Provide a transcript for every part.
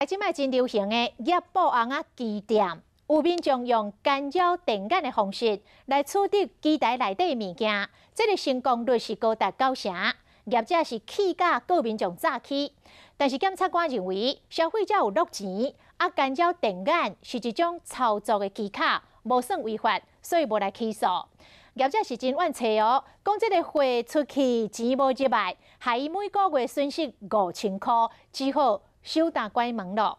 這擺真流行的捏布尪仔機店，有民眾用干擾電眼的方式來取得機台內底的物件，這个成功率是高達九成。業者是氣甲告民眾詐欺，但是檢察官認為消費者有落錢，啊干擾電眼是一種操作的技巧，無算違法，所以無來起訴。業者是真怨氣哦，講這个貨出去錢無入來，害伊每個月損失5000箍，只好手打關門咯。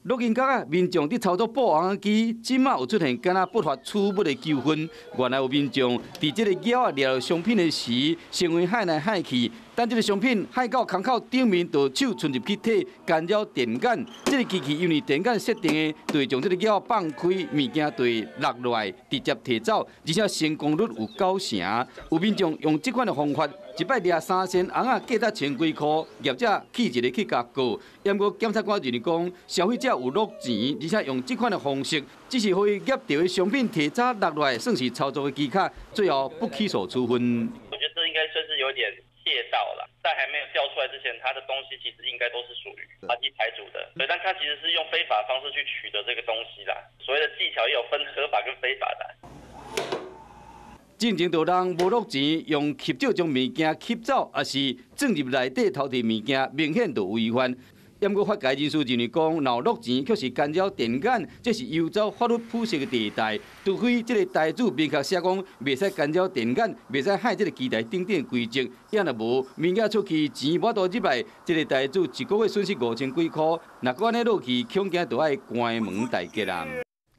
鹿園角啊，民眾佇操作布尪仔機，這馬有出現敢若不法取物的糾紛。原來有民眾佇這个鉤仔掠商品的時，成為害來害去，等這个商品害到空口頂面，就手伸入去提干擾電眼。這个機器因為電眼設定的，就會將這个鉤仔放開，物件就會落落來，直接提走，而且成功率有九成。有民眾用這款的方法，一擺掠3000尪仔，價值千幾箍，業者氣一个去共告。毋過檢察官認為講，消費者有落錢，而且用這款的方式，只是予伊挾著的商品提早落來，算是操作的技巧，最後不起訴處分。我覺得這應該算是有點竊盜了，在還沒有調出來之前，他的東西其實應該都是屬於他機台主的，對，但他其實是用非法方式去取得這個東西啦。所謂的技巧也有分合法跟非法的。進前就人無落錢，用翕照將物件翕走，抑是鑽入內底偷提物件，明顯就違法。毋過法界人士認為講，若落錢卻是干擾電眼，這是遊走法律灰色的地帶。除非這个台主明確寫講，袂使干擾電眼，袂使害這个機台等等規則，也若無物件出去錢無法度入來，這个台主一个月損失5000幾箍，若閣按呢落去，恐驚就愛關門大吉啦。